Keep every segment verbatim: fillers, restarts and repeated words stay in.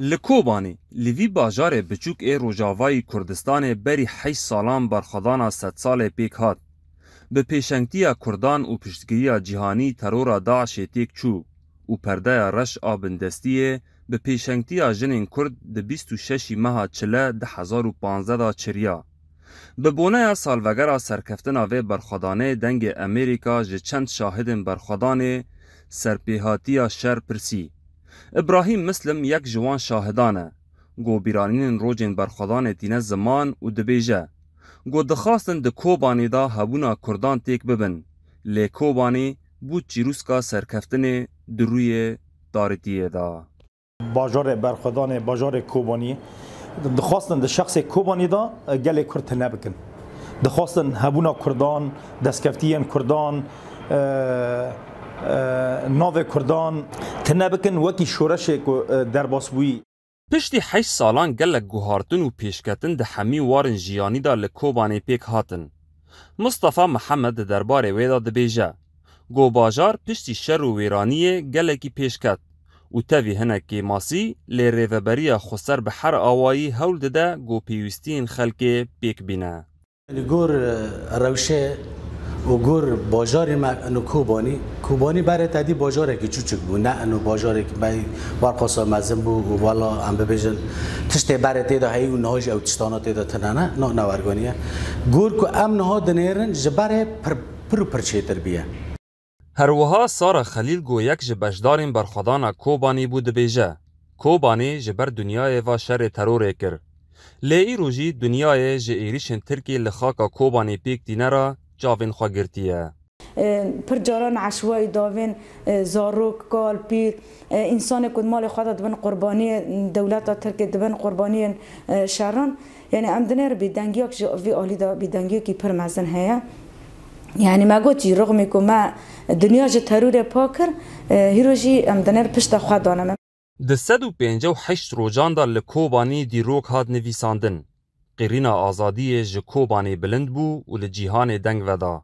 Li Kobanê, li vî bajarê biçûk ê Rojavayî Kurdistanê berî heşt salan berxwedana sedsalê pêk hat. Bi pêşengtiya Kurdan û piştgiriya cîhanî terora DAIŞê têk çû û perdeya reş a bindestiyê bi pêşengtiya jinên Kurd di bîst û şeşî meha Çile du hezar û panzdeh de çiriya. Bi boneya salvegera serkeftina vê berxwedanê Dengê Amerîka ji çend şahidên berxwedanê serpêhatiya şer pirsî. Îbrahîm Mislim yek ji wan şahidan e. Go bîranînên rojên berxwedanê tîne ziman û dibêje, go dixwastin di Kobanê de hebûna Kurdan têk bibin, lê Kobanê bû çîrûska serkeftinê di rûyê tarîtiyê de. Bajarê berxwedanê, bajarê Kobanî. Dixwastin di şexsê Kobanî de, e, gelê Kurd tune bikin. Dixwastin hebûna Kurdan, destkeftiyên Kurdan, e, e, navê Kurdan tune bikin wekî şoreşê ku, e, derbas bûyî. Piştî heşt salan gelek guhartin û pêşketin di hemî warên jiyanî de li Kobanê pêk hatin. Mistefa Mihemed di derbarê wê de dibêje, go bajar piştî şer û wêraniyê gelekî pêş ket û tevî hinek kêmasî, lê rêveberiya xweser bi her awayî hewl dide go pêwîstiyên xelkê pêk bîne. Li gor, e, rewşe û gor bajarê me ino Kobanî, Kobanî berê te dî bajarekî çûçik bû, ne ino bajarekî me warqasa mezin bû û wela em bibêjin tiştê berê tê de heyî û niha jî ew tiştana tê de tune ne, na newerganiye. Gor ku em niha dinêrin ji berê pir, pir û pir çêtir bûye. Her wiha Sara Xelîl go yek ji beşdarên berxwedana Kobanê bû dibêje, Kobanê ji ber dinyayê va şerê terorê kir. Lê îro jî dinyayê ji êrîşên Tirkiyê li xaka Kobanê pêk tîne re çavên xwe girtiye. E, pir caran eşwayî davên, e, zarok, kal, pîr, e, însanê ku di malê xwe de dibin qurbaniyê dewleta Tirkê, dibin qurbaniyên, e, şeran. Yani em dinêr bêdengiyak ji vî alî de bêdengiyekî pir mezin heye. Yani me got jî rixmî ku me dinya ji terorê pak kir, e, hîro jî em dinêr pişta xwe dane me. Di sed û pêncî û heşt rojan de li Kobanî dîrok hat nivîsandin. Qîrîna azadiyê ji Kobanê bilind bû û li cîhanê deng veda.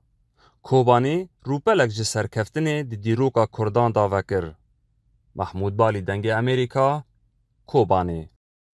Kobanê rûpelek ji serkeftinê di dîroka Kurdan de vekir. Mahmûd Balî, Dengê Amerîka, Kobanê.